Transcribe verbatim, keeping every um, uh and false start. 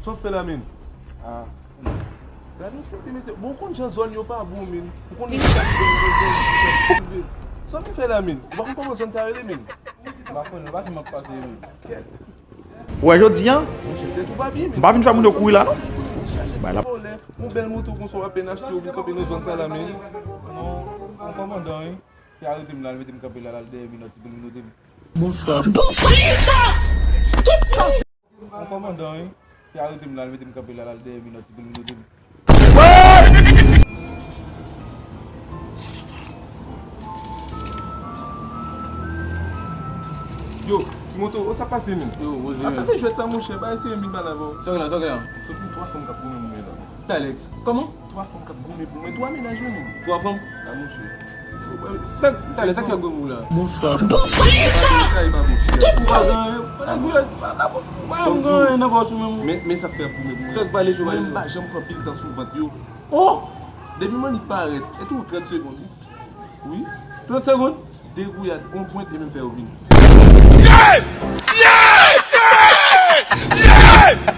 Sa w fè la, men? Ah. Gade yon site, mesye. Bon, ou konn jan zòn yo pa bon, men. Ou konn sa m fè la, men? Ou pa konn kòman zòn sa rele, men? M pa konnen, pa si m ap pase, men. Ou wè jodi a, m pa vin fè moun yo kouri la, non. Bay la. Yon bèl moto konsa w apèn achte, ou vin kanpe nan zòn sa la, men. Non, yon kòmandan, wi. Te arete m la, l mete m kanpe la, l al dèyè m, li minote m. Bonswa. Bonswa! Kisa? Yon kòmandan, wi. Te arete m la, l mete m kanpe la, l al dèyè m, li minote m. Yo, Timoto, o sa pase, men? Yo, Roger. Afè de jwèt sa, monchè, pa eseye vin pale avè w. Sa w gen la, sa w gen la? Sot gen twa fanm k ap goumen pou mwen la. Talè, kòman? Twa fanm k ap goumen pou mwen, twa mennaj, wi, men. Twa fanm? A, monchè. Sa, talè, sa k ap goumen pou la? Bonswa. Bonswa! Ou pa gen anyen, ou pa gen anyen nan pòch ou menm. Men, men sa k fè ap goumen pou mwen. Sa k pale, Jovenel? Mwen, m pa janm fè anpil tan sou vant yo. Oh! Depi m annik parèt, e tou trant segonn, wi. Wi. Trant segonn? De gouyad, on pwent, e menm fè yo vini. Yeah! Yeah! Yeah! Yeah!